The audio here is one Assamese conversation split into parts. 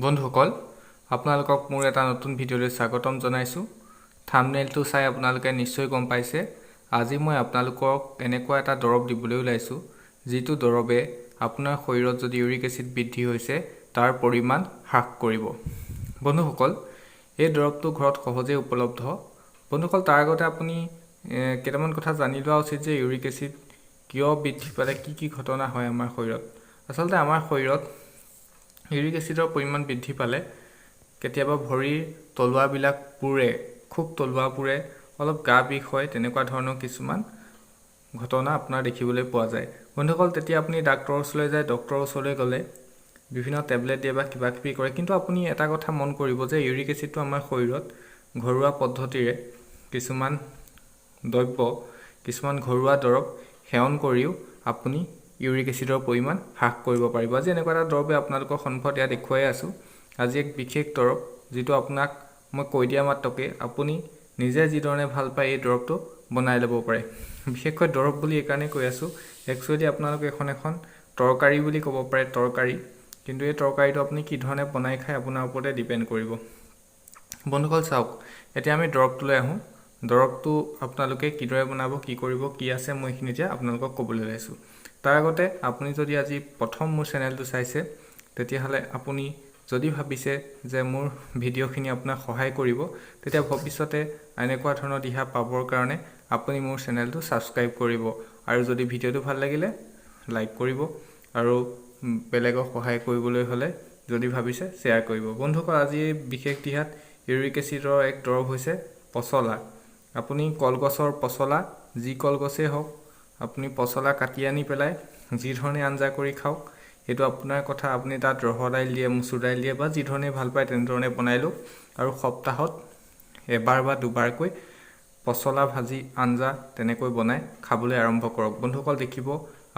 বন্ধুসকল, আপোনালোকক মোৰ এটা নতুন ভিডিঅ'লৈ স্বাগতম জনাইছোঁ। থাম্বনেইলটো চাই আপোনালোকে নিশ্চয় গম পাইছে, আজি মই আপোনালোকক এনেকুৱা এটা দৰৱ দিবলৈ ওলাইছোঁ, যিটো দৰৱে আপোনাৰ শৰীৰত যদি ইউৰিক এচিড বৃদ্ধি হৈছে তাৰ পৰিমাণ হ্ৰাস কৰিব। বন্ধুসকল, এই দৰৱটো ঘৰত সহজেই উপলব্ধ। বন্ধুসকল, তাৰ আগতে আপুনি কেইটামান কথা জানি লোৱা উচিত যে ইউৰিক এচিড কিয় বৃদ্ধি পালে কি কি ঘটনা হয় আমাৰ শৰীৰত। আচলতে আমাৰ শৰীৰত ইউৰিক এচিডৰ পৰিমাণ বৃদ্ধি পালে কেতিয়াবা ভৰিৰ তলুৱাবিলাক পোৰে, খুব তলুৱা পোৰে, অলপ গা বিষ হয়, তেনেকুৱা ধৰণৰ কিছুমান ঘটনা আপোনাৰ দেখিবলৈ পোৱা যায়। বন্ধুসকল, তেতিয়া আপুনি ডাক্তৰৰ ওচৰলৈ যায়। ডক্তৰৰ ওচৰলৈ গ'লে বিভিন্ন টেবলেট দিয়ে বা কিবা কিবি কৰে। কিন্তু আপুনি এটা কথা মন কৰিব যে ইউৰিক এচিডটো আমাৰ শৰীৰত ঘৰুৱা পদ্ধতিৰে কিছুমান দ্ৰব্য, কিছুমান ঘৰুৱা দৰৱ সেৱন কৰিও আপুনি ইউৰিক এচিডৰ পৰিমাণ হ্ৰাস কৰিব পাৰিব। আজি এনেকুৱা এটা দৰৱে আপোনালোকৰ সন্মুখত ইয়াত দেখুৱাই আছোঁ। আজি এক বিশেষ দৰৱ, যিটো আপোনাক মই কৈ দিয়া মাত্ৰকে আপুনি নিজে যিধৰণে ভাল পায় এই দৰৱটো বনাই ল'ব পাৰে। বিশেষকৈ দৰৱ বুলি এইকাৰণেই কৈ আছোঁ, একচুৱেলি আপোনালোকে এখন এখন তৰকাৰী বুলি ক'ব পাৰে, তৰকাৰী। কিন্তু এই তৰকাৰীটো আপুনি কি ধৰণে বনাই খায় আপোনাৰ ওপৰতে ডিপেণ্ড কৰিব। বন্ধুসকল, চাওক, এতিয়া আমি দৰৱটোলৈ আহোঁ। দৰৱটো আপোনালোকে কিদৰে বনাব, কি কৰিব, কি আছে, মই এইখিনি এতিয়া আপোনালোকক ক'বলৈ ওলাইছোঁ। তাৰ আগতে আপুনি যদি আজি প্ৰথম মোৰ চেনেলটো চাইছে, তেতিয়াহ'লে আপুনি যদি ভাবিছে যে মোৰ ভিডিঅ'খিনি আপোনাক সহায় কৰিব, তেতিয়া ভৱিষ্যতে এনেকুৱা ধৰণৰ দিহা পাবৰ কাৰণে আপুনি মোৰ চেনেলটো ছাবস্ক্ৰাইব কৰিব আৰু যদি ভিডিঅ'টো ভাল লাগিলে লাইক কৰিব আৰু বেলেগক সহায় কৰিবলৈ হ'লে যদি ভাবিছে শ্বেয়াৰ কৰিব। বন্ধুসকল, আজি এই বিশেষ দিহাত ইউৰিক এচিডৰ এক দৰৱ হৈছে পচলা। আপুনি কলগছৰ পচলা, যি কলগছেই হওক, আপুনি পচলা কাটি আনি পেলাই যি ধৰণে আঞ্জা কৰি খাওক সেইটো আপোনাৰ কথা। আপুনি তাত ৰহৰ দাইল দিয়ে, মচুৰ দাইল দিয়ে বা যি ধৰণে ভাল পায় তেনেধৰণে বনাই লওক আৰু সপ্তাহত এবাৰ বা দুবাৰকৈ পচলা ভাজি, আঞ্জা তেনেকৈ বনাই খাবলৈ আৰম্ভ কৰক। বন্ধুসকল, দেখিব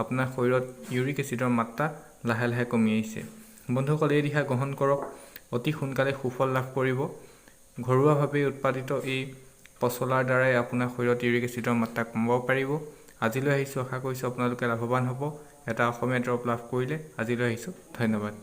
আপোনাৰ শৰীৰত ইউৰিক এচিডৰ মাত্ৰা লাহে লাহে কমি আহিছে। বন্ধুসকল, এই দিহা গ্ৰহণ কৰক, অতি সোনকালে সুফল লাভ কৰিব। ঘৰুৱাভাৱে উৎপাদিত এই পচলাৰ দ্বাৰাই আপোনাৰ শৰীৰত ইউৰিক এচিডৰ মাত্ৰা কমাব পাৰিব। আজিলৈ আহিছোঁ। আশা কৰিছোঁ আপোনালোকে লাভৱান হ'ব এটা অসমীয়া দৰৱ লাভ কৰিলে। আজিলৈ আহিছোঁ, ধন্যবাদ।